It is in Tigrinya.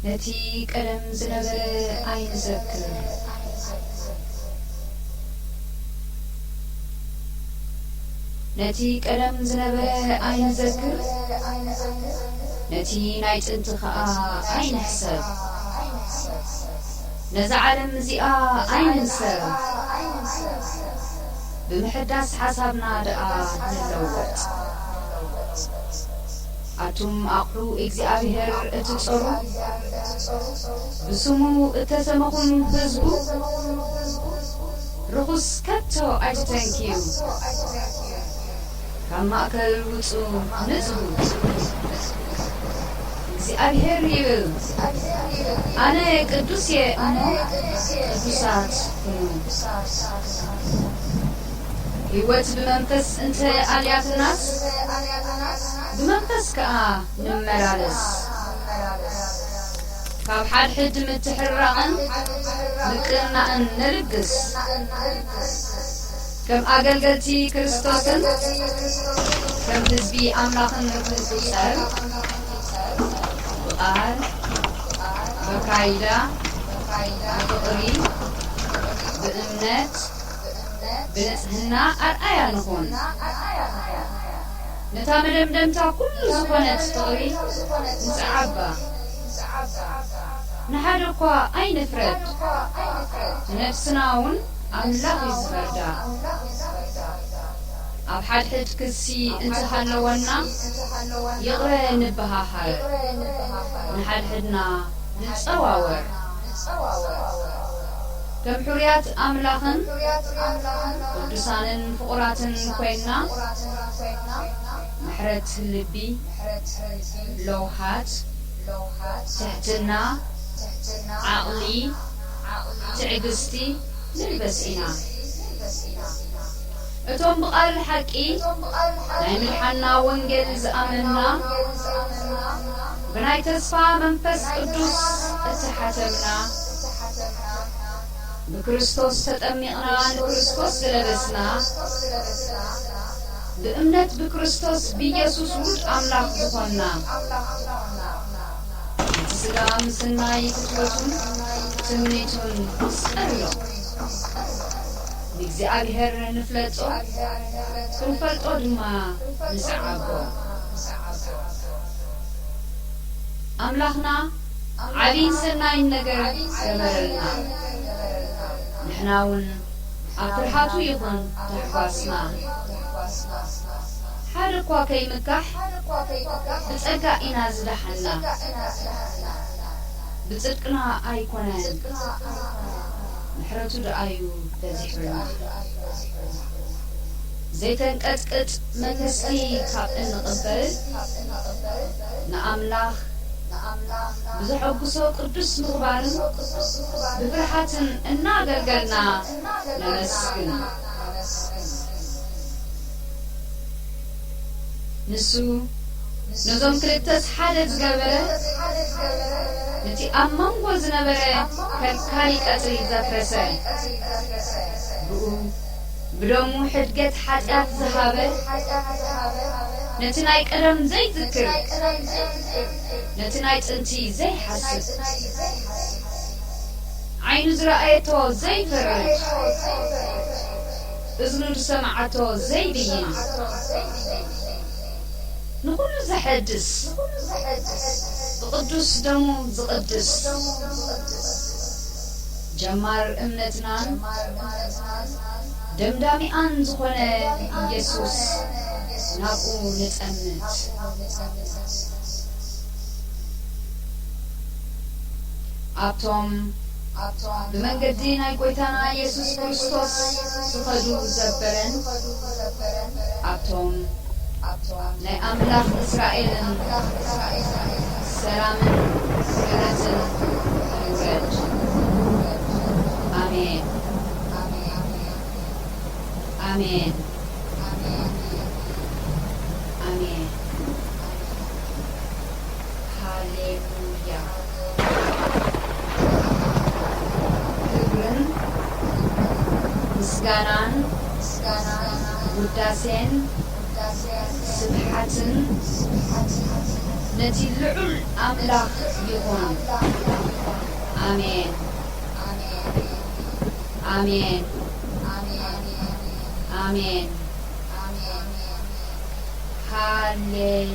ነቲ ቀደም ዝነበረ ኣይንዘክር። ነቲ ቀደም ዝነበረ ኣይንዘክር፣ ነቲ ናይ ጥንቲ ኸኣ ኣይንሕሰብ። ነዛ ዓለም እዚኣ ኣይንንሰብ፣ ብምሕዳስ ሓሳብና ደኣ ንለወጥ። ኣቱም ኣቕሑ እግዚኣብሔር እትጸሩ፣ ብስሙ እተሰመኹም ህዝቡ፣ ርኹስ ከቶ ኣይትተንክዩ። ካብ ማእከል ውጹ፣ ንጽሁ። እግዚኣብሔር ይብል፣ ኣነ ቅዱስ እየ እሞ ቅዱሳት ኩኑ። ህይወት ብመንፈስ እንተ ኣልያትናስ፣ ብመንፈስ ከኣ ንመላለስ። ካብ ሓድሕድ ምትሕርራቕን ምቅንናእን ነልግስ። ከም ኣገልገልቲ ክርስቶስን ከም ህዝቢ ኣምላኽን ክንቁጸር፣ ብቓል፣ በካይዳ፣ ብፍቕሪ፣ ብእምነት፣ ብንጽህና ኣርኣያ ንኹን። ነታ መደምደምታ ኩሉ ዝኾነት ፍቕሪ ንጽዓባ። ንሓደ እኳ ኣይንፍረድ፣ ንነፍስና እውን ኣምላኽ እዩ ዝፈርዳ። ኣብ ሓድሕድ ክሲ እንተሃለወና፣ ይቕረ ንበሃሃር፣ ንሓድሕድና ንጸዋወር። ከም ሕሩያት ኣምላኽን ቅዱሳንን ፍቑራትን ኮይንና፣ ምሕረት ልቢ፣ ለውሃት፣ ትሕትና፣ ዓቕሊ፣ ትዕግስቲ ንልበስ ኢና። እቶም ብቓል ሓቂ ናይ ምድሓንና ወንጌል ዝኣመንና፣ ብናይ ተስፋ መንፈስ ቅዱስ እተሓተምና፣ ብክርስቶስ ተጠሚቕና ንክርስቶስ ዝለበስና፣ ብእምነት ብክርስቶስ ብኢየሱስ ውሉድ ኣምላኽ ዝኾንና፣ ነቲ ሥጋ ምስናይ ፍትወቱን ትምኒቱን ንስቀሎ። ንእግዚኣብሔር ንፍለጦ፣ ክንፈልጦ ድማ ንስዓቦ። ኣምላኽና ዓቢን ሰናይን ነገር ገበረልና። ንሕና እውን ኣብ ፍርሃቱ ይኹን ታሕጓስና። ሓደ እኳ ከይምካሕ ብጸጋ ኢና ዝደሓንና። ብጽድቅና ኣይኮነን፣ ምሕረቱ ደኣዩ በዚሑልና። ዘይተንቀጥቅጥ መንግስቲ ካብ እንቕበል፣ ንኣምላኽ ብዘሐጉሶ ቅዱስ ምግባርን ብፍርሃትን እናገልገልና ነመስግን። ንሱ ነዞም ክልተስ ሓደ ዝገበረ፣ ነቲ ኣብ መንጎ ዝነበረ ከልካሊ ቀጽሪ ዘፍረሰ፣ ብኡ ብደሙ ሕድገት ሓጢኣት ዝሃበ፣ ነቲ ናይ ቀደም ዘይዝክር፣ ነቲ ናይ ጥንቲ ዘይሓስብ፣ ዓይኑ ዝረኣየቶ ዘይፈርድ፣ እዝኑ ዝሰምዓቶ ዘይብይን፣ ንኹሉ ዘሐድስ፣ ብቕዱስ ደሙ ዝቕድስ፣ ጀማር እምነትናን ደምዳሚኣን ዝኾነ ኢየሱስ ናብኡ ንጸምት። ኣብቶም ብመንገዲ ናይ ጐይታና ኢየሱስ ክርስቶስ ዝኸዱ ዘበለን፣ ኣብቶም ናይ ኣምላኽ እስራኤልን ሰላምን ምሕረትን ይውረድ። ኣሜን። ኣሜን። ኣሜን። ሃሌሉያ። ክብርን ምስጋናን ውዳሴን ስብሓትን ነቲ ልዑል ኣምላኽ ይኹን። ኣሜን። ኣሜን። ኣሜን። ሃሌሉያ።